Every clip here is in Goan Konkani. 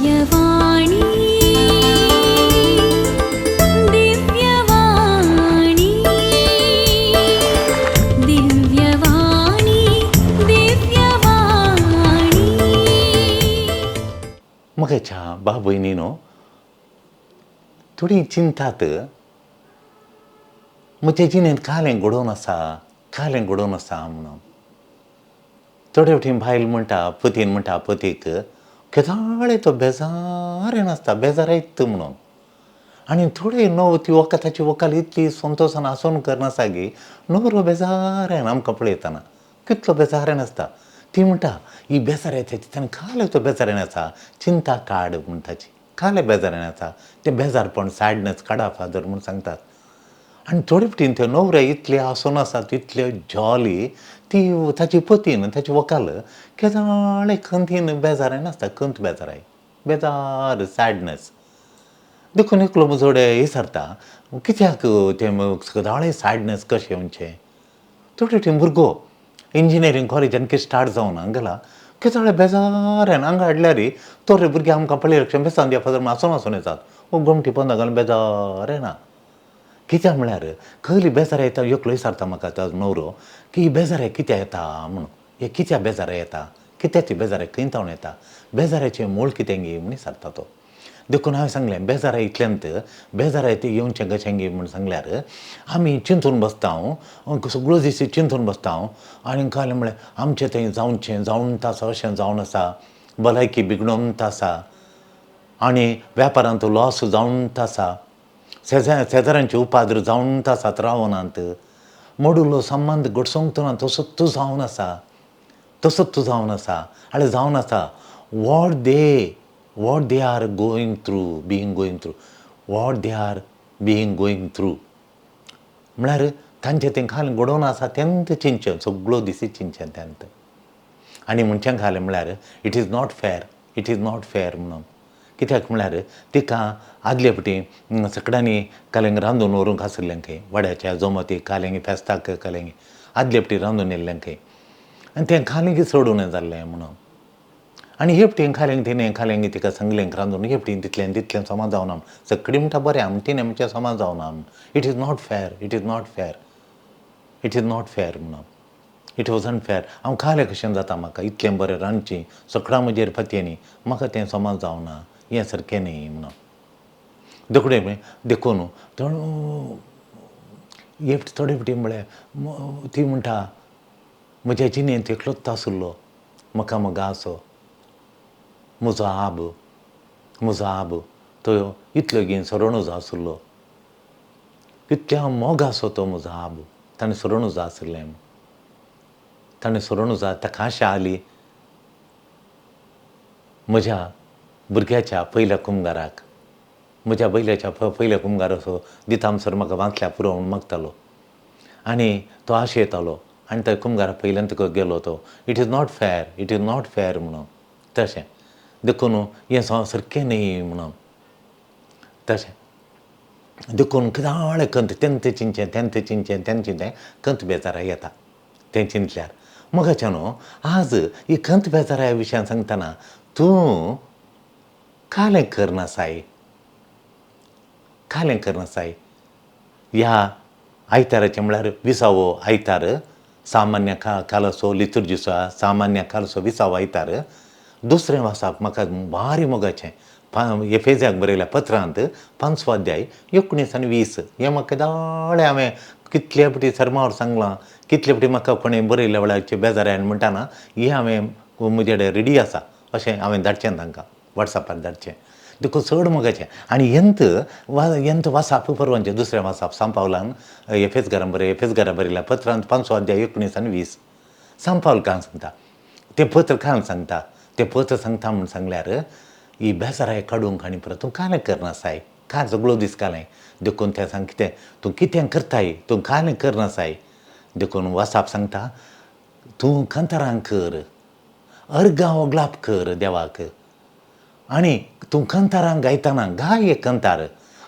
दिव्यवाणी, दिव्यवाणी, दिव्यवाणी, दिव्यवाणी. म्हज्या भाव भयणीनो, थोडी चिंतात म्हजे जिणेंत कालें घडोवन आसा, कालें घडोवन आसा म्हणून. थोडे फावटी बायल म्हणटा, पतीन म्हणटा पतीक, केदाळे तो बेजारेन आसता, बेजारायत म्हणून. आनी थोडे न्हव ती वखदाची वकाल इतली संतोशान आसून करनासा गी न्हवरो बेजारान आमकां पळयतना कितलो बेजारान आसता. ती म्हणटा, ही बेजाराय ताची, ताणें कालें तो बेजारान आसा, चिंता काड म्हण ताची, कालें बेजारान आसा तें बेजारपण सॅडनस काडा फादर म्हूण सांगतात. आनी थोडे फावटीन ते न्हवरे इतले आसून आसात, इतले जॉली, ती ताची पतीन ताची व्हंकल केदाळे खंतीन बेजारान आसता, खंत बेजाराय, बेजार, सॅडनस. देखून एकलो म्हजो विचारता, कित्याक तें सदांच सॅडनस कशें म्हणचें? थोडे फावटी भुरगो इंजिनियरींग कॉलेजान कितें स्टार्ट जावन गेला, केदाळे बेजारान हांगा हाडल्यार थोडे भुरगे आमकां पळयले बेसान दिया फादर आसून आसून येतात, गोमटी पोंदा घालून बेजार ना. कित्याक म्हळ्यार खंयली बेजार येता? एकलो विचारता म्हाका तो न्हवरो की ही बेजाराय कित्याक येता म्हणून, हे कित्याक बेजाराय येता, कित्याची बेजाराय खंय थावन येता, बेजाराचें मूळ कितें गी म्हूण विचारता तो. देखून हांवें सांगलें, बेजाराय इतल्यांत बेजाराय ती येवचें कशें गी म्हूण सांगल्यार आमी चिंतून बसता, हांव सगळो दीस चिंतून बसता हांव. आनी कालें म्हळ्यार आमचें थंय जावचें जावन आसा, अशें जावन आसा, भलायकी बिगडोवन आसा आनी वेपारांत लॉस जावन आसा, शेजाऱ्यांचे उपाद्र जावन आसात, रावनात, मोडुलो संबंद घडसोंक ना, तसोच तूं जावन आसा, तसोच तूं जावन आसा, आनी जावन आसा. What they are going through, being going through, what they are being going through म्हळ्यार तांचें तें खाल घडोवन आसा तेंच चिंतचें, सगळो दिसी चिंतचें तेंच. आनी म्हणचें घालें म्हळ्यार it is not fair, it is not fair म्हणून. कित्याक म्हळ्यार तिका आदले फावटी सगळ्यांनी कालेंग रांदून व्हरूंक आशिल्लें खंय, वाड्याच्या जमती कालेंगी फेस्ताक कालेंगी आदले फावटी रांदून येयल्लें खंय, आनी तें खालेंगी चडून जाल्लें म्हणून. आनी हे फावटी खालेंग तिणें खालेंगी तिका सांगलें रांदून, हे फावटी तितलें तितलें समा जावना, सगळीं म्हणटा बरें आम, तिणें म्हणचें समा जावना. It is not fair, it is not fair, it is not fair म्हणून, it was unfair. हांव खालें कशें जाता म्हाका इतलें बरें रांदचें, सगळां म्हजेर पतयेनी, म्हाका तें समा जावना, हें सारकें न्ही म्हणून. देखून देखून हे थोडे फावटी म्हळ्यार ती म्हणटा, म्हज्या जिणेंत एकलोच आशिल्लो म्हाका म्हजो आसो, म्हजो आब, म्हजो आब तो इतलो घेवन सरणूच आशिल्लो, इतल्या मोग आसो तो म्हजो आब, ताणें सरणूच आशिल्लें, ताणें सरणूच ताका आशा आली म्हज्या भुरग्याच्या पयल्या कुमगाराक, म्हज्या बैल्याच्या पयल्या कुमगार असो दिता म्हणसर म्हाका वांचल्या पुरो म्हूण मागतालो आनी तो आशेतालो आनी त्या कुमगारा पयल्यान तुका गेलो तो. It is not fair, it is not fair म्हणून. तशें देखून हें सारकें न्ही म्हणून. तशें देखून किदाळे खंत तेंच चिंतचें, तेंच चिंतचें, तेंच चिंतचें, खंत बेजाराय येता तें चिंतल्यार. मगाच्या न्हू आज ही खंत बेजाराय विशयान सांगतना तूं कालें करनासाय, कालें करनासाय. ह्या आयताराचें म्हळ्यार विसावो आयतार, सामान्य कालाचो लितुर्जीचो सामान्य कालाचो विसावो आयतार. दुसरें वाचप म्हाका भारी मोगाचें, एफेज्याक बरयल्या पत्रांत 5वो अध्याय 19 आनी 20. हें म्हाका केदाळे हांवें कितले फावटी सरमावर सांगलां, कितले फावटी म्हाका कोणें बरयल्ल्या वेळाचे बेजाराय म्हणटाना हें हांवें म्हजे कडेन रेडी आसा अशें हांवें धाडचें तांकां वॉट्सॅपार धाडचें. देखून चड मोगाचें. आनी यंत यंत वाचप परवांचें दुसरें वाचप सांपावलान एफेजगारां बरय एफेजगारां बरयल्या पत्रांत 5वो अध्याय 19 आनी 20. सांपावल कांय सांगता तें पत्र, कांय सांगता तें पत्र सांगता म्हूण सांगल्यार ही बेजाराय काडूंक आनी परत तूं कांय करनासाय, कांय सगळो दीस कालें. देखून तें सांग कितें तूं कितें करताय, तूं कांय करनासाय. देखून वासाप सांगता तूं कांतारां कर, अर्गां ओगलाप कर देवाक, आनी तूं कांतारां गायतना गाय एक कांतार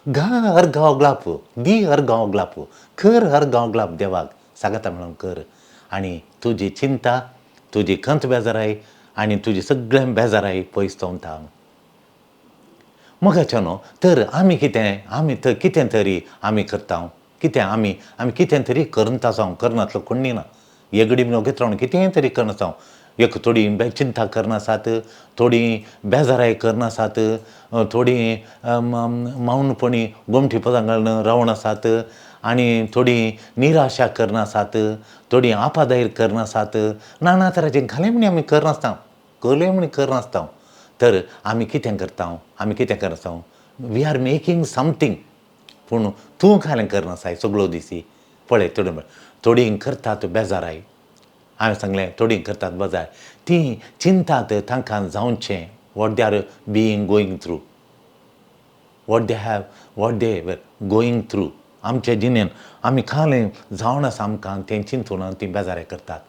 गा, अर्गां ओगलाप दी, अर्गां ओगलाप कर, अर्गां ओगलाप देवाक सांगता म्हणून कर. आनी तुजी चिंता, तुजी खंत बेजाराय आनी तुजी सगळें बेजाराय पयस चोवता. मोगाचें न्हू तर आमी कितें आमी तर कितें तरी आमी करता कितें आमी आमी कितें तरी करून आसा करनातलो कोण्णी ना एगडी नोगेत रावन कितेंय तरी करना आसा एक थोडी चिंता करनासात, थोडी बेजाराय करनासात, थोडी मौनपणी गोमटी पदां घालून रावन आसात आनी थोडी निराशा करनासात, थोडी आपादायर करनासात, नाना तरांचे घाले म्हणी आमी करनासता, कले म्हणी करनासता. तर आमी कितें करता, आमी कितें करनासता, we are making something. पूण तूं कांय करनासाय सगळो दिसी पळय. थोडी थोडीं करतात बेजाराय, हांवें सांगलें थोडीं करतात बेजार, तीं चिंतात तांकां जावचें what they are being going through, what they have, what they were going through. आमचे जिणेन आमी खालें जावन आसा आमकां तें चिंतून तीं बेजाराय करतात.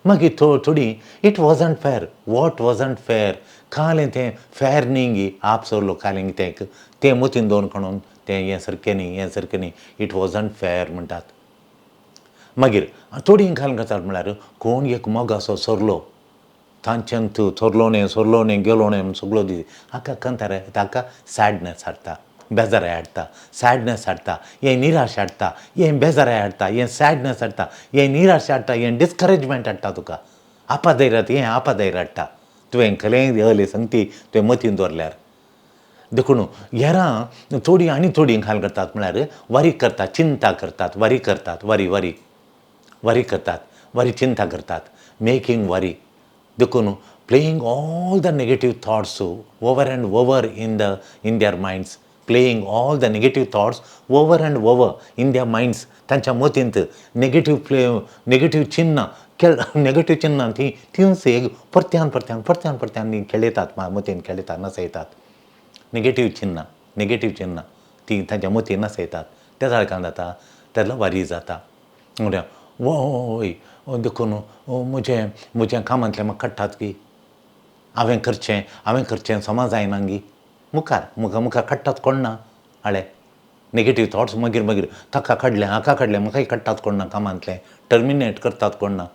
मागीर थोडीं it wasn't fair, what wasn't fair, खालें तें फॅर न्ही गी आप सोरलो खालें तें तें मतीन दवरून खणून तें हें सारकें न्ही, हें सारकें न्ही, it wasn't fair म्हणटात. मागीर थोडीं घालून करतात म्हळ्यार कोण एक मोगाचो सोरलो तांच्यान तूं थोरलो न्ही, सोरलो न्ही, गेलो न्ही म्हण सगळो दीस हाका कंतार ताका सॅडनस हाडटा, बेजाराय हाडटा, सॅडनस हाडटा, हें निराश हाडटा, हें बेजाराय हाडटा, हें सॅडनस हाडटा, हें निराश हाडटा, हें डिस्करेजमेंट हाडटा तुका, आपाधैर्यात हें आपाधैर्य हाडटा. तुवें खलें अहली संगती तुवें मतीन दवरल्यार. देखून हेरां थोडीं आनी थोडीं घाल करतात म्हळ्यार वरी करतात, चिंता करतात, वरी करतात, वरी वरी वरी करतात, वरी चिंता करतात, मेकींग वरी. देखून playing all the negative thoughts over and over in their minds, playing all the negative thoughts over and over in their minds. तांच्या मतींत नेगेटीव प्ले, नेगेटीव चिन्नां खेळ, नेगेटीव चिन्नां तीं तींच एक परत्यान परत्यान परत्यान परत्यान तीं खेळयतात, मतींत खेळयतात, नसयतात. नेगेटीव चिन्नां, नेगेटीव चिन्नां तीं तांच्या मतीन नसयतात. त्या जाल्यार जाता तेन्ना वरी जाता. म्हणल्यार वय देखून म्हजें म्हज्या कामांतलें म्हाका काडटात की हांवें करचें, हांवें करचें समा जायना गी मुखार मुखार मुखार काडटात कोण ना हाळे नेगेटीव थॉट्स. मागीर मागीर ताका काडलें, हाका काडलें, म्हाकाय काडटात कोण ना कामांतलें, टर्मिनेट करतात कोण ना.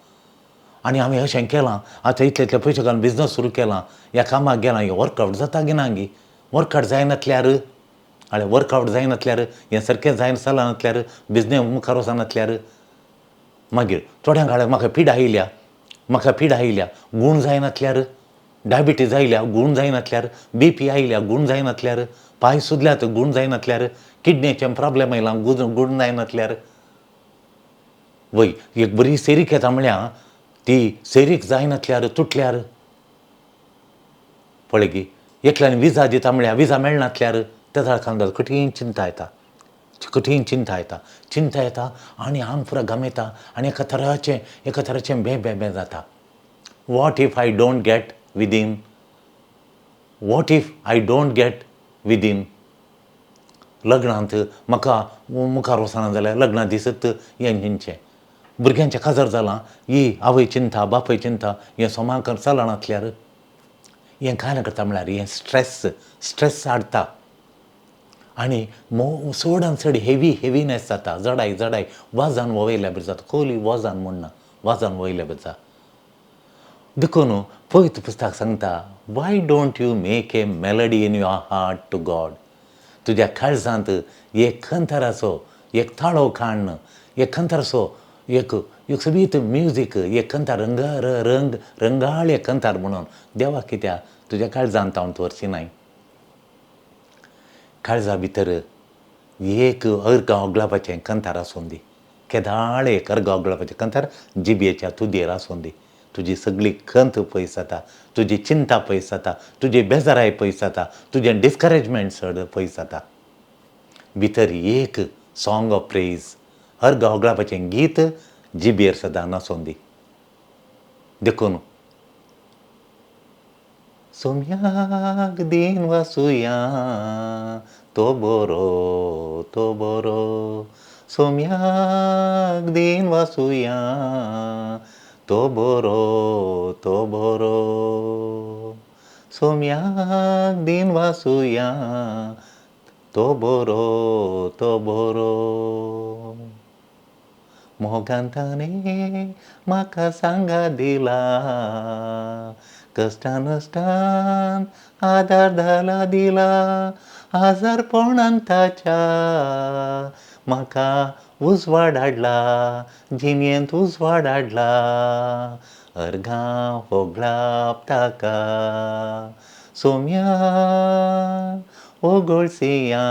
आनी हांवें अशें केलां, आतां इतले इतले पयशे घालून बिजनस सुरू केलां, ह्या कामाक गेलां, हें वर्कआवट जाता गी ना गी, वर्कआवट जायनातल्यार हाळे वर्कआवट जायनातल्यार हें सारकें जायना चलनातल्यार बिजनेस मुखार वचनातल्यार. मागीर थोड्यांक हाळे म्हाका पिडा आयल्या, म्हाका पिडा आयल्या, गूण जायनातल्यार, डायबिटीज आयल्या, गूण जायनातल्यार, बी पी आयल्या, गूण जायनातल्यार, पांय सुजल्यात, गूण जायनातल्यार, किडनेचें प्रॉब्लेम आयला, गूण गूण जायनातल्यार. वय एक बरी सेरीक येता म्हळ्यार ती सेरीक जायनातल्यार, तुटल्यार पळय गी. एकल्यान विजा दिता म्हळ्यार विजा मेळनातल्यार त्या जाल्यार कठीण चिंता येता, कठीण चिंता येता, चिंता येता आनी आंग पुरो गमेता आनी एका तराचें एका तराचें बें बें बें जाता. What if I don't get within, what if I don't get within. लग्नांत म्हाका मुखार वचना जाल्यार लग्ना दिसत हें चिंतचें. भुरग्यांचें काजार जालां, ही आवय चिंता, बापूय चिंता, हें सोमाक चलनातल्यार हें कांय करता म्हळ्यार हें स्ट्रेस स्ट्रेस हाडटा आनी मो चडान चड हेवी हेवीनेस जाता, जडाय जडाय वजन वयल्या बरी जाता, खोली वजन म्हणना, वजन वयल्या बरी जाता. देखून पवित्र पुस्तक सांगता, why don't you make a melody in your heart to God. तुज्या काळजांत एक खंतराचो एक ताळो काडून एक खंतराचो एक एक सोबीत म्युजीक, एक खंतार रंग रंग रंगाळ एक खंतार म्हणून देवा कित्याक तुज्या काळजांत हांव दवरची नाय. काळजा भितर एक अर्गां ओगळापाचें कंतार आसूं दी, केदाळ एक अर्गां ओगळापाचें कंतार जिबेच्या तुजेर आसूं दी. तुजी सगळी खंत पयस जाता, तुजी चिंता पयस जाता, तुजी बेजाराय पयस जाता, तुजें डिस्करेजमेंट चड पयस जाता. भितर एक सॉंग ऑफ प्रेज, अर्गां ओगळापाचें गीत जिबेर सदां नासूं दी. देखून सोम्याक दीन वासुया तो बरो तो बरो, सोम्याक दीन वासुया तो बरो तो बरो, सोम्याक दीन वासुया तो बरो तो बरो. मोगान ताणें म्हाका सांगा दिला, कश्टान नश्टान आदार धाला दिला, आजारपणान ताच्या म्हाका उजवाड हाडला जिणेंत उजवाड हाडला अर्गां होगळाप ताका सोम्या ओगोळसिया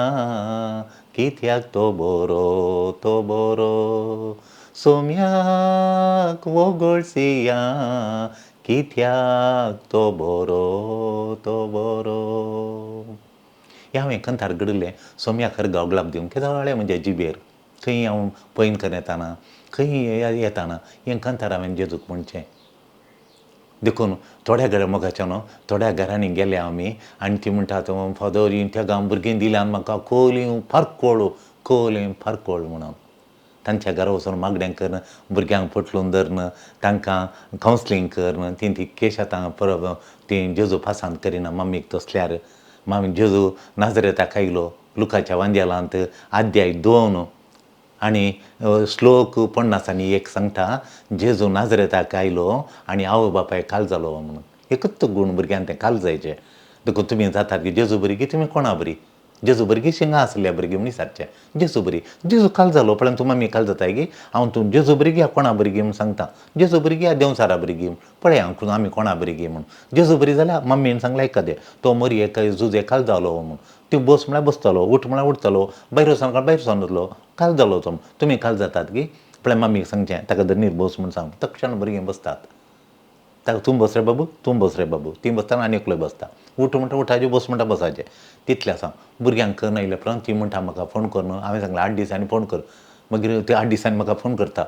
कित्याक तो बरो तो बरो सोम्याक वोगोळसिया कित्याक तो बरो तो बरो. हें हांवें कंतार घडिल्लें सोम्याक अर्गां वगळाप दिवन केदोळे म्हज्या जिबेर खंय हांव पैन करून येताना खंय येताना हें कांतार हांवें जेजूक म्हणचें. देखून थोड्या घरा मोगाच्या न्हू थोड्या घरांनी गेले आमी आनी ती म्हणटात फादर ही त्या भुरगीं दिल्यान म्हाका कोली फारकोळ कोली फारकोळ म्हणून तांच्या घरा वचून मागणें करून भुरग्यांक पोटलून धरून तांकां कावन्सिलींग करून ती ती केश आतां परब ती जेजू पासांत करिना मम्मीक तसल्यार मामी जेजू नाजरेताक आयलो लुकाच्या वांजेलांत आद्याय 2 आनी श्लोक 51 सांगता जेजू नाजरेताक आयलो आनी आवय बापाय काल जालो म्हणून. एकूच गूण भुरग्यान तें काल जायचें. देखून तुमी जातात की जेजू बरी की तुमी कोणा बरी जेजू भुरगीं शिंगां आसल्या भुरगीं म्हूण विचारचें जेजू बरी जेजू काल जालो पळय तूं मम्मी काल जाताय की हांव तूं जेजू भुरगीं कोणा भुरगीं म्हूण सांगता जेजू भुरगीं या देंवचारा भुरगीं पळय हांव आमी कोणा भुरगीं म्हूण. जेजू बरी जाल्यार मम्मीन सांगलें एकादें तो मरी एका जुजे काल जालो म्हूण ती बस म्हळ्यार बसतलो उठ म्हळ्यार उठतलो भायर वचोन भायर वचोन वतलो काल जालो तो तुमी काल जातात की पळय मम्मीक सांगचें ताका धरणीर बस म्हूण सांग तक्षण भुरगीं बसतात. ताका तूं बस रे बाबू तूं बस रे बाबू तीं बसतना आनी एकलो बसता उठ म्हणटा उठाचें बस म्हणटा बसाचें तितलें आसा. भुरग्यांक करून आयले उपरांत ती म्हणटा म्हाका फोन कर न्हू हांवें सांगलें 8 दिसांनी फोन कर. मागीर ते 8 दिसांनी म्हाका फोन करता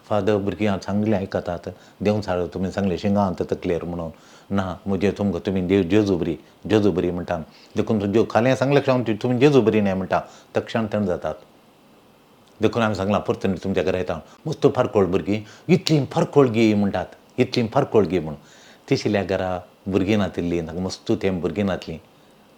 फादर भुरगीं हांव सांगलें आयकतात देंवचार तुमी सांगलें शिंगां तकलेर म्हणून ना म्हजें तुमकां तुमी देव जेजू बरी जेजू बरी म्हणटा देखून तुज्यो खालें सांगलें क्षण तुमी जेजू बरी न्हय म्हणटा तक्षण थंड जातात. देखून हांवें सांगलां परतून तुमच्या घरा येता मस्त फारकोळ भुरगीं इतलीं फारकोळ गी म्हणटात इतलीं फारकोळ गी म्हणून. तिशिल्ल्या घरा भुरगीं नातिल्लीं तांकां मस्त तें भुरगीं नातलीं.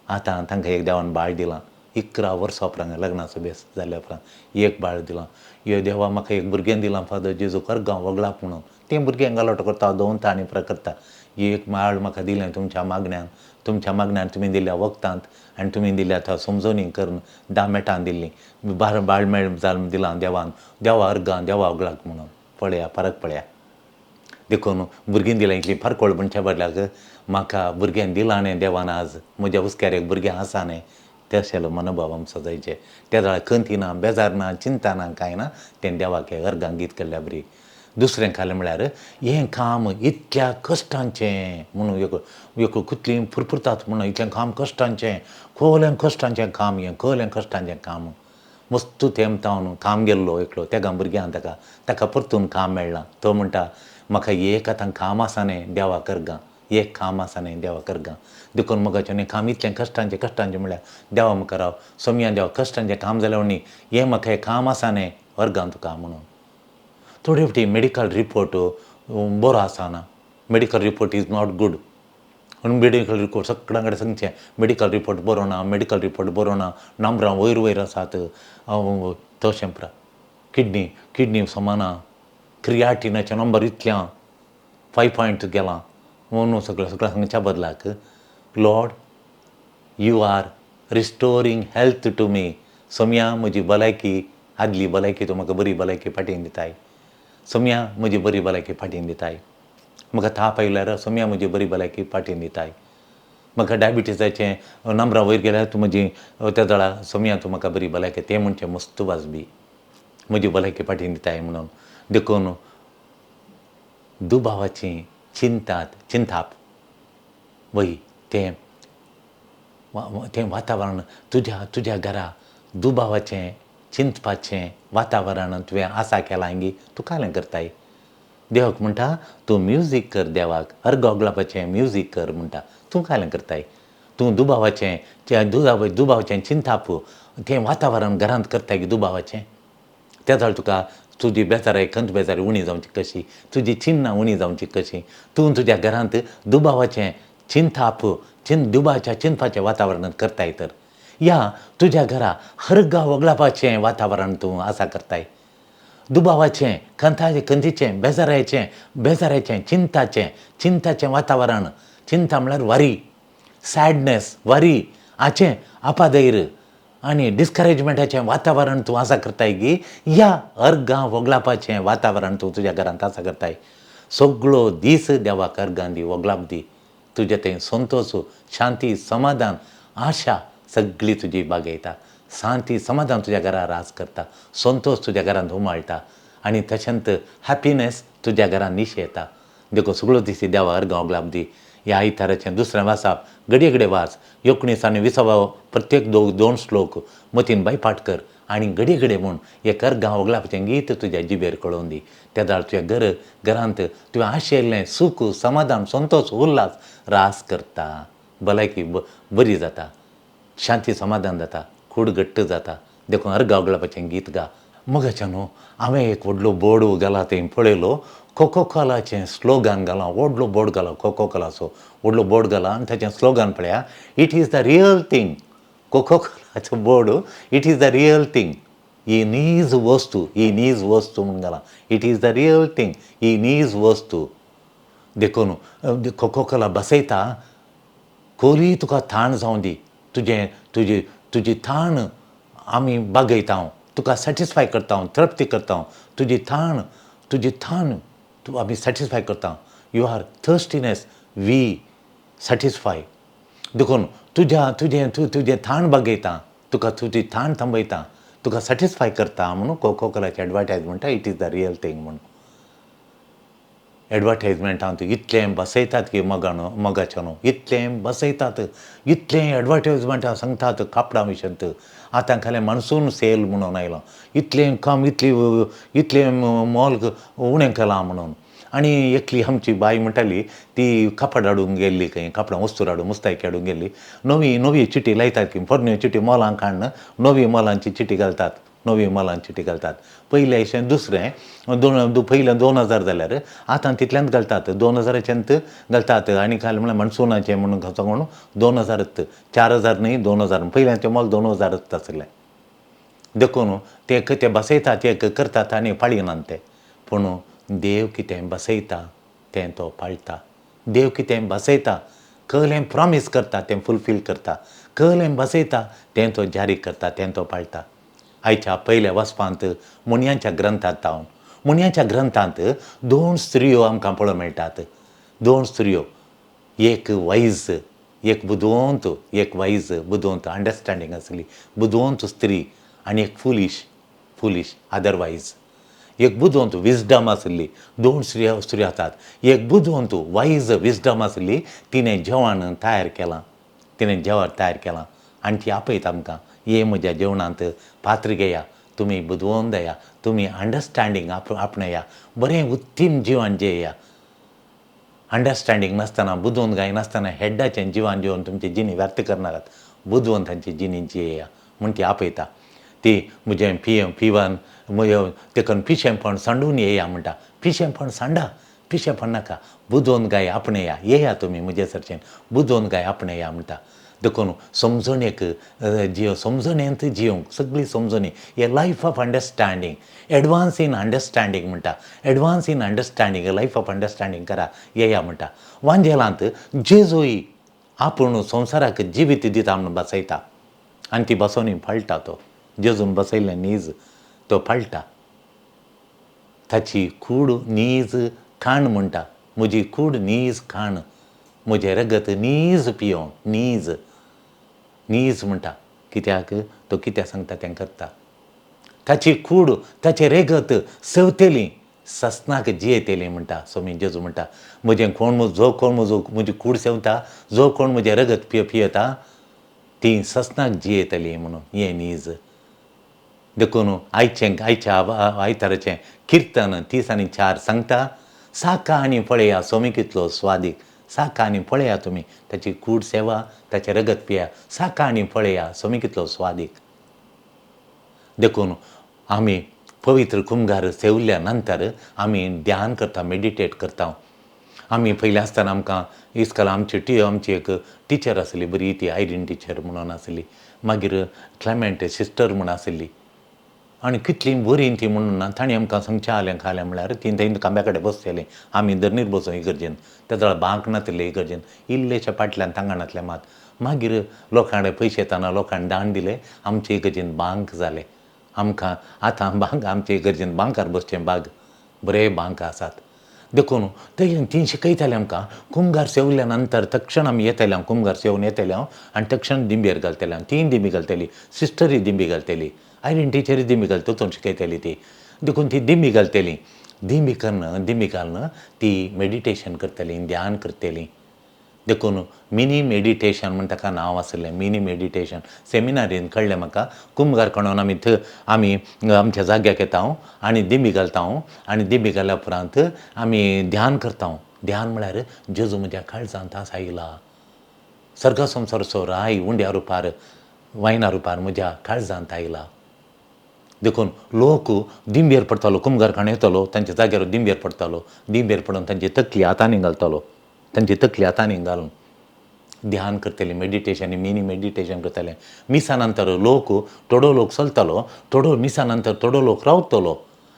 आतां तांकां एक देवान बाळ दिलां 11 वर्सां उपरांत लग्नाचो बेस जाल्या उपरांत एक बाळ दिलां. यो देवा म्हाका एक भुरगें दिलां फादर जेजू करगांव वगळाप म्हणून तें भुरगें गलाटो करता दवरता आनी प्र करता एक बाळ म्हाका दिलें तुमच्या मागण्यान तुमच्या मागण्यान तुमी दिल्या वखदांत आनी तुमी दिल्या त्या समजोनी करून 10 मेटां दिल्लीं 12 बाळ मेळ जाल दिलां देवान देवा अर्गां देवा वगळाक म्हणून पळया फरक पळया. देखून भुरगीं दिलां इतलीं फारकोळ म्हणच्या बदलाक म्हाका भुरग्यां दिलां न्ही देवान आज म्हज्या हुस्क्यार एक भुरगें आसा न्ही तशें मनोभाव आमचो जायचे. त्या वेळार खंती ना बेजार ना चिंता ना कांय ना तें देवाक अर्गां गीत केल्ल्या बरी. दुसरें खालें म्हळ्यार हें काम इतल्या कश्टांचें म्हणून एक एक कितलीं फुरफुरतात म्हणून इतलें काम कश्टांचें खोलें कश्टांचें काम हें खोलें कश्टांचें काम. मस्त तेमतावन काम गेल्लो एकलो तेगा भुरग्यां ताका ताका परतून काम मेळ्ळां. तो म्हणटा म्हाका एक आतां काम आसा न्ही देवा करगां एक काम आसा न्ही देवा करगां. देखून म्हज्याच्यान हें काम इतलें कश्टांचें कश्टांचें म्हळ्यार देवा मुखार राव सोमया देवा कश्टांचें काम जाल्यार न्ही हें म्हाका हें काम आसा न्ही वर्गां तुका म्हणून. थोडे फावटी मेडिकल रिपोर्ट बरो आसना medical report is not good पूण मेडिकल रिपोर्ट सगळ्यां कडेन सांगचें मेडिकल रिपोर्ट बरो ना मेडिकल रिपोर्ट बरो ना नंबरां वयर वयर आसात तशें प्रा किडनी किडनी समाना क्रियाटिनाचें नंबर इतलें 5 पॉयंट गेलां म्हणून सगळें सगळें सांगच्या बदलाक Lord you are restoring health to me Somaiya म्हजी भलायकी आदली भलायकी तूं म्हाका बरी भलायकी फाटीं दिताय सोमया म्हजी बरी भलायकी फाटीं दिताय म्हाका ताप आयल्यार सोमया म्हजी बरी भलायकी फाटीं दिताय म्हाका डायबिटीजाचें नंबरां वयर गेल्यार तूं म्हजी त्या वेळार सोमया तूं म्हाका बरी भलायकी तें म्हणचें मस्त वाजबी म्हजी भलायकी फाटीं दिताय म्हणून. देखून दुबावाची चिंतात चिंताप वय तें तें वातावरण तुज्या तुज्या घरा दुबावाचें चिंतपाचें वातावरण तुवें आसा केलां गी तूं कालें करताय. देवाक म्हणटा तूं म्युजीक कर देवाक अर्गां वगळापाचें म्युजीक कर म्हणटा तूं कालें करताय. तूं दुबावाचें दुबावाचें चिंताप तें वातावरण घरांत करताय दुबावाचें त्या जाल्यार तुका तुजी बेजाराय खंत बेजारी उणी जावची कशी तुजी चिन्नां उणी जावची कशी तूं तुज्या घरांत दुबावाचें चिंताप दुबावाच्या चिंतपाचें वातावरण करताय तर या तुज्या घरा हरगा वगळापाचें वातावरण तूं आसा करताय. दुबावाचें खंताचें खंतीचें बेजाराचें बेजाराचें चिंताचें चिंताचें वातावरण चिंता म्हळ्यार वरी सॅडनेस वरी हाचें आपाधैर आनी डिस्करेजमेंटाचें वातावरण तूं आसा करताय गी या अर्गां वगलापाचें वातावरण तूं तुज्या घरांत आसा करताय. सगळो दीस देवाक अर्गां दी, वगलाप दी. तुजें थंय संतोश, शांती, समाधान, आशा सगळी तुजी बागयता. शांती समाधान तुज्या घरा राज करता, संतोश तुज्या घरांत उमाळटा आनी तशेंच हॅपिनेस तुज्या घरांत निशेता. देखून सगळो दीस देवा अर्गां वगलाप दी. ह्या आयताराचें दुसरें वाचप घडये घडये वाच. 19 आनी 20 प्रत्येक दोन श्लोक मतीन बायपाट कर आनी घडये घडये म्हूण एक अर्गां वगलापाचें गीत तुज्या जिबेर कळोवन दी. तेदाळ तुज्या घरांत तुवें आशिल्लें सूख, समाधान, संतोश, उल्हास रास करता. भलायकी बरी जाता, शांती समाधान जाता, कूड घट्ट जाता. देखून अर्गां वगलापाचें गीत गा. मगाच्या न्हू हांवें एक व्हडलो बोर्ड घाला थंय पळयलो, कोकोकोलाचें स्लोगन घालां, व्हडलो बोर्ड घाला, कोकोकोलाचो व्हडलो बोर्ड घाला आनी ताचें स्लोगन पळया, it is the real thing. कोकोकोलाचो board, it is the real thing, ही नीज वस्तू, ही नीज वस्तू म्हूण घाला. It is the real thing, ही नीज वस्तू. देखून कोकोकोला बसयता, कोली तुका थाण जावं दी, तुजें तुजी तुजी थाण आमी बागयता, हांव तुका सॅटिस्फाय करता, हांव तृप्ती करता, हांव तुजी थाण, तुजी थाण तूं आमी सॅटिस्फाय करता. You are thirstiness we satisfy. देखून तुज्या तुजें तूं तुजें थाण बागयता, तुका तुजी थाण थांबयता, तुका सॅटिस्फाय करता म्हणून कोकोकोलाची एडवर्टायज म्हणटा, it is the real thing म्हणून. एडवर्टायजमेंटांत इतलें बसयतात की मगानो मगाच्या न्हू इतलें बसयतात, इतलें एडवर्टायजमेंटां सांगतात कापडां विशयांत. आतां खालें मानसून सेल म्हणून आयलां, इतलें काम इतली इतलें मोल उणें केलां म्हणून. आनी एकली आमची बाय म्हणटाली, ती कापड हाडूंक गेल्ली खंय, कापडां वस्तू हाडूंक, मुस्तायकी हाडूंक गेल्ली. नवी नवी चिटी लायतात की पोरण्यो चिटी मोलां काडून नवी मोलांची चिटी घालतात, नवी मोलांची चिटी घालतात. पयलें अशें दुसरें दोन पयलें 2000 जाल्यार आतां तितल्यांत घालतात, 2000च्यात घालतात. आनी काल म्हणल्यार मानसुनाचें म्हणून सांगून 2000 4000 न्हय 2000, पयलें तें मोल 2000 आसलें. देखून ते ते बसयतात, ते करतात आनी पाळिनात ते. पूण देव कितें बसयता तें तो पाळटा. देव कितें बसयता, कहलें प्रॉमीस करता तें फुलफील करता, कहलें बसयता तें तो जारी करता, तें तो पाळटा. आयच्या पयल्या वचपांत मुनयांच्या ग्रंथांत हांव मुनयांच्या ग्रंथांत दोन स्त्रियो आमकां पळोवंक मेळटात. दोन स्त्रियो, एक वायज, एक बुदवंत, एक वायज बुदवंत अंडरस्टँडींग आसली बुदवंत स्त्री आनी एक फुलीश, फुलीश अदरवायज. एक बुदवंत विजडम आसली. दोन स्त्रियो स्त्रियो आसात. एक बुदवंत वायज विजडम आसली, तिणें जेवण तयार केलां, तिणें जेवण तयार केलां आनी ती आपयता आमकां, ये म्हज्या जेवणांत पात्र घेया, तुमी बुदवंत जाया, तुमी अंडरस्टँडींग आपणाया, बरें उत्तीम जिवन जेया. अंडरस्टँडींग नासतना, बुदवंत गाय नासतना हेड्डाचें जिवन जेवन तुमची जिणी व्यर्थ करनाकात, बुदवंतांची जिणी जियेया म्हूण ती आपयता. ती म्हजें पिये पिवन म्हजें तेकन पिशेंपण सांडून येया म्हणटा. पिशेंपण सांडा, पिशेंपण नाका, बुदवंत गाय आपणेया, येया तुमी म्हजे सरचें, बुदवंत गाय आपणेया म्हणटा. देखून समजणेक जियो, समजणेंत जियोंक सगळी समजणी, a life of understanding, advance in understanding म्हणटा. Advance in understanding, a life of understanding करा, येया म्हणटा. वांजेलांत जेजूय आपूण संवसाराक जिवीत दिता म्हणून बसयता आनी ती बसोवणी पाळटा. तो जेजून बसयल्लें नीज तो पाळटा. ताची कूड नीज खाण म्हणटा, म्हजी कूड नीज खाण, म्हजें रगत नीज पियों, नीज नीज म्हणटा. कित्याक तो कित्याक सांगता तें करता. ताची कूड ताचें रेगत सवतेली ससनाक जियेतली म्हणटा. स्वामी जेजू म्हणटा, म्हजें कोण जो कोण म्हजो म्हजी कूड सेवता, जो कोण म्हजें रगत पियेता ती ससनाक जियेतली म्हणून, हें नीज. देखून आयचें आयच्या आयताराचें किर्तन 30 आनी 4 सांगता, साका आनी पळया स्वामी कितलो स्वादीक, साका आनी पळया तुमी ताची कूड सेवा, ताचें रगत पिया, साका आनी पळया स्वामी कितलो स्वादीक. देखून आमी पवित्र कुमगार सेवल्या नंतर आमी ध्यान करता, मेडिटेट करता. आमी पयलीं आसतना आमकां इस्कोला आमची आमची एक टिचर आसली बरी, ती आयरीन टिचर म्हणून आसली, मागीर क्लेमेंट सिस्टर म्हूण आसली आनी कितलीं बरीं ती म्हणून ना. तांणी आमकां सांगचें आलें खालें म्हळ्यार तीं थंय खांब्या कडेन बसतलीं, आमी धरणीर बसूं इगर्जेन. त्या वेळार बांक नातिल्ले इगर्जेन, इल्लेशे फाटल्यान तांगणांतलें मात. मागीर लोकां कडेन पयशे येताना लोकांनी दान दिले, आमचे इगर्जेन बांक जाले. आमकां आतां बांक आमचे इगर्जेन बांकार बसचें बाग बरे बांक आसात. देखून ते ती शिकयताले आमकां. कुमगार सेवल्या नंतर तक्षण आमी येताले, हांव कुमगार सेवन येताले हांव आनी तक्षण दिंबेर घालताले हांव. तीन दिंबी घालताली, सिस्टरी दिंबी घालताली, आयरीन टिचरी दिंबी घालता वचून शिकयताली ती. देखून ती दिंबी घालताली, दिंबी कन्न दिंबी घालून ती मेडिटेशन करताली, ध्यान करताली. देखून मिनी मेडिटेशन म्हण ताका नांव आसलें, मिनी मेडिटेशन. सेमिनारीन कळ्ळें म्हाका, कुमगार खणोन आमी थंय आमी आमच्या जाग्याक येता आनी दिंबी घालता आनी दिंबी घाल्या उपरांत आमी ध्यान करता. ध्यान म्हळ्यार जेजू म्हज्या काळजांत आसा आयला, सर्ग संवसाराचो राय उंड्या रुपार वायना रुपार म्हज्या काळजांत आयला. देखून लोक दिंबेर पडटालो, कुमगार खाण येतालो तांच्या जाग्यार दिंबेर पडटालो, दिंबेर पडून तांची तकली हातांनी घालतालो, तांची तकली हातांनी घालून ध्यान करताले, मेडिटेशन मिनी मेडिटेशन करताले. मिसा नंतर लोक थोडो लोक चलतालो, थोडो मिसा नंतर थोडो लोक रावतलो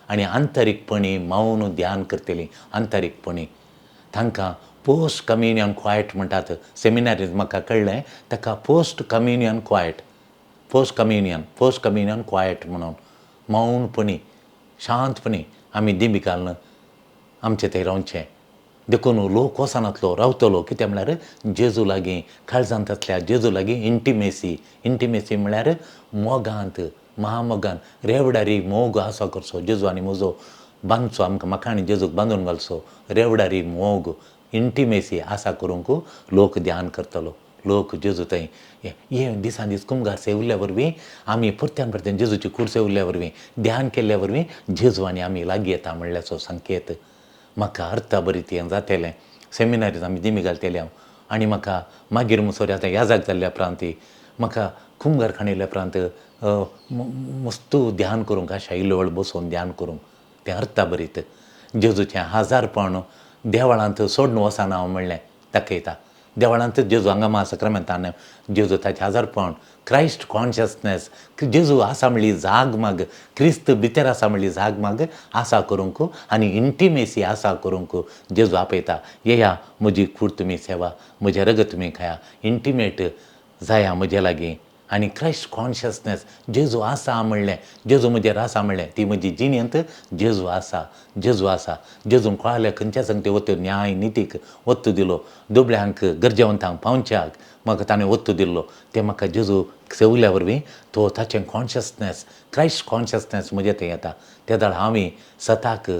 आनी आंतरीकपणी मौन ध्यान करतली. आंतरीकपणी तांकां पोस्ट कम्युनियन क्वायट म्हणटात. सेमिनारींत म्हाका कळ्ळें ताका post communion quiet, post communion, post communion quiet म्हणून मौनपणी शांतपणी आमी दिंबी घालून आमचें थंय रावचें. देखून लोक वचनातलो रावतलो, कितें म्हळ्यार जेजू लागीं काळजांत आसल्या जेजू लागीं इंटिमेसी. इंटिमेसी म्हळ्यार मोगांत, महामोगान रेवडारी मोग आसा करचो जेजू आनी म्हजो बांदचो, आमकां म्हाका आनी जेजूक बांदून घालचो रेवडारी मोग इंटिमेसी आसा करूंक लोक ध्यान करतलो. लोक जेजू थंय हे दिसान दीस कुमगार सेवल्ल्या वरवीं आमी परत्यान परत्यान जेजूची कूड सेवल्ल्या वरवीं ध्यान केल्ल्या वरवीं जेजू आनी आमी लागीं येता म्हणल्याचो संकेत म्हाका अर्था बरी ती जातलें. सेमिनारींत आमी दिमी घालतले हांव आनी म्हाका मागीर मुसोरी आतां याजाक जाल्ल्या उपरांत म्हाका कुमगार खाणयल्या उपरांत मस्तू ध्यान करूंक आशा इल्लो वेळ बसून ध्यान करूंक तें अर्था बरीत जेजूचें हजारपण देवळांत सोडून वचना हांव म्हणलें दाखयता. देवळांत जेजू हांगा महासक्रामेंतान जेजू ताचें हजारपण क्रायस्ट कॉन्शियसनेस जेजू आसा म्हणली जाग माग, क्रिस्त भितर आसा म्हणली जाग माग आसा करूंक आनी इंटिमेसी आसा करूंक जेजू आपयता. येया म्हजी कूड तुमी सेवा, म्हजें रगत तुमी खाया, इंटिमेट जाया म्हजे लागीं आनी क्रायस्ट कॉन्शियसनेस जेजू आसा म्हणलें, जेजू म्हजेर आसा म्हणलें, ती म्हजी जिणेंत जेजू आसा, जेजू आसा. जेजून कळ्ळें खंयच्या संगती वत्तू न्याय नितीक वत्तू दिलो, दुबळ्यांक गरजेवंतांक पावच्याक म्हाका ताणें वत्तू दिल्लो, तें म्हाका जेजू सेवल्या वरवीं तो ताचें कॉन्शियसनेस क्रायस्ट कॉन्शियसनेस म्हजें थंय येता. ते दाळ हांवें सताक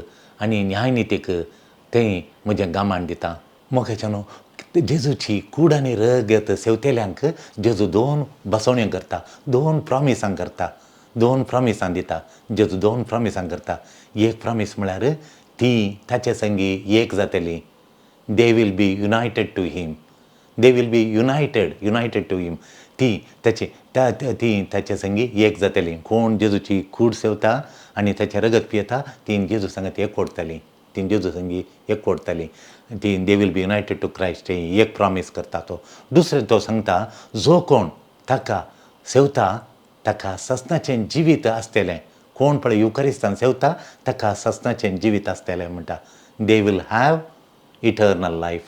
आनी न्याय नितीक थंय म्हजें गामान दिता. मोगाच्या न्हू जेजूची कूड आनी रगत सेवतेल्यांक जेजू दोन बसवण्यो करता, दोन प्रॉमिसां करता, दोन प्रॉमिसां दिता. जेजू दोन प्रॉमिसां करता. एक प्रॉमीस म्हळ्यार ती ताचे संगी एक जातली, they will be united to him, they will be united, united to him. ती ताचे ती ताचे संगी एक जातली. कोण जेजूची कूड सेवता आनी ताचें रगत पियेता ती जेजू सांगत एक ओडटली, ती जेजू संगी एक ओडटली, ती they will be united to Christ. एक प्रॉमीस करता तो. दुसरें तो सांगता जो कोण ताका सेवता ताका ससनाचें जिवीत आसतलें. कोण पळय युकरिस्तान सेवता ताका ससनाचें जिवीत आसतलें म्हणटा. They will have eternal life.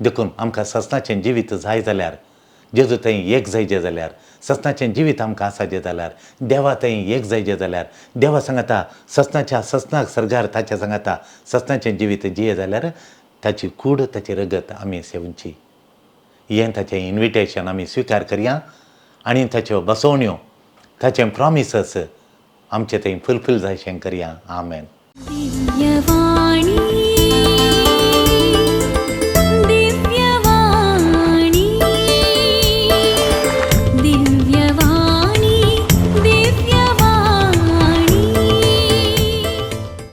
देखून आमकां ससनाचें जिवीत जाय जाल्यार, जेजू थंय एक जायचे जाल्यार, ससनाचें जिवीत आमकां आसाचें जाल्यार, देवा थंय एक जायचें जाल्यार, देवा सांगता ससनाच्या ससनाक सर्गार ताच्या सांगता ससनाचें जिवीत जिये जाल्यार ताची कूड ताचें रगत आमी सेवची. हें ताचें इन्विटेशन आमी स्विकार करया आनी ताच्यो बसवण्यो ताचें प्रॉमिसस आमचे थंय फुलफील जायशें करया. आमेन. दिव्यवाणी.